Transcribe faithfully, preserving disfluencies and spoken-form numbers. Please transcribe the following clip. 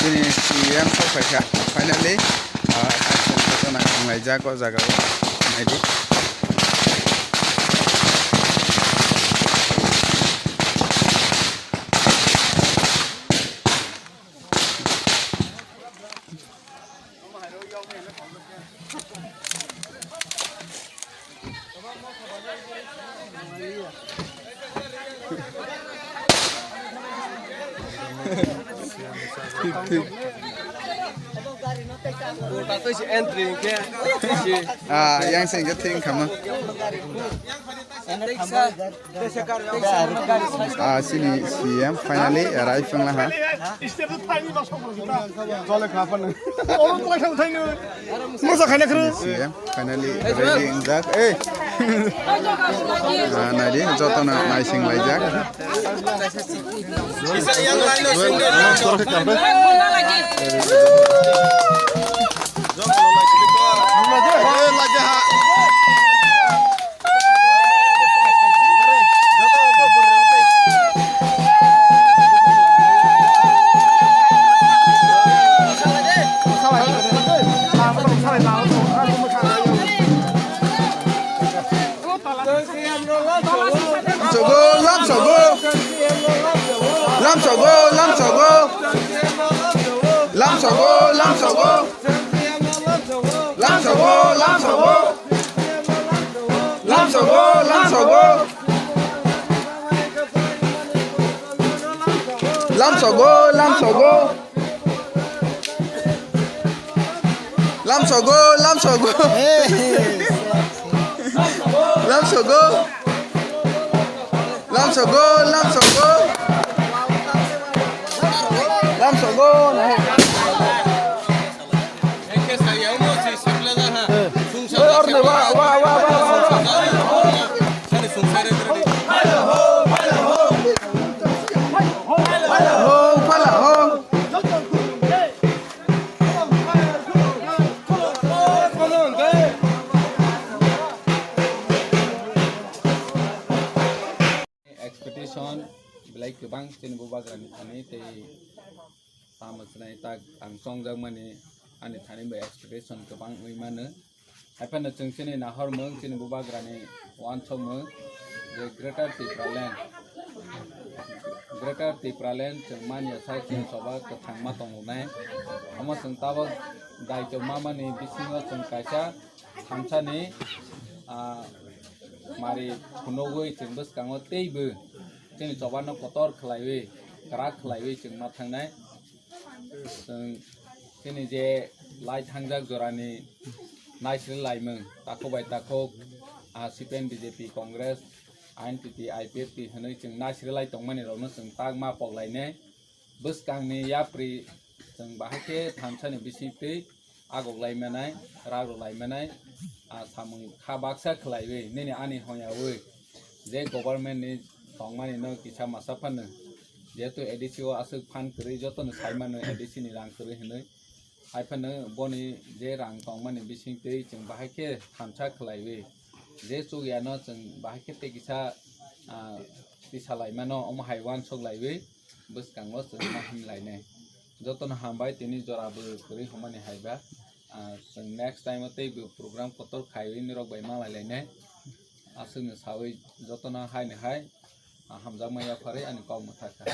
Chini C M sok phaikha, finally, ah, action photo nang thanglaijak o jaga o, naidi. Entry ke. Ah, yang sing ke ting kama. Ah, chini C M finally arrive wng laha. Mosa khaina khru. C M finally ready wngjak. Eh. Ah, naidi, jotono naising laijak. Lamsogo, lamsogo. Lamsogo, lamsogo. Lamsogo, lamsogo. Lamsogo, lamsogo. Lamsogo, lamsogo. Lamsogo, lamsogo. Lamsogo, lamsogo. Lamsogo. Lamsogo, lamsogo. Lamsogo, no. Oi, orne, wa, wa, wa, wa, wa. Ho, pala, ho. Expectation belai kwbang chini bubagrani thani tei tamo chinai tak ang chongjakmani ani thani bo expectation kwbang wngwi mano. Haiphano chwng chini nahormung, chini bubagrani uansukmung je Greater Tipraland, Greater Tipraland chwng manya sai chini choba kwthangma tongnai. Omo chwng tabuk daitwma mani bisingo chwng kaisa thamsani, ah, mari phunugwi chwng bwskango teibo chini chobano kotor khlaiwi, kwrak khlaiwi chwng ma thangnai. Chwng chini je lai thangjak jorani naisri laimung, takhuk bai takhuk, ah, C P M, B J P, Congress, I N P T, I P F T hwnwi chwng naisri lai tongmani rokno chwng tak ma pok lainai. Bwskangni yapri chwng bahai khe thamsani bisingtwi agok lai manai, rag rw lai manai, ah, samung kha baksa khlaiwi nini ani hwnyaui je government ni tongmani no kisa masa phano, jehetu A D C o aswk phan kwrwi jotono sai mano A D C ni rang kwrwi hwnwi. Hai phano boni je rang tongmani bisingtwi chwng bahai khe thamsa khlaiwi je chukya no chwng bahai khe tei kisa, ah, tisa lai mano, omo hai uansuk laiwi bwskango chwng ma him lainai. Jotono hambai tini jora bo kwrwi hwnmani hai ba. Ah, chwng next time o tei bo program kotor khaiwi norok bai ma lai lainai. Aswkno sawi jotono haino hai, ah, hamjakma yapharwi ani kok mwthakha.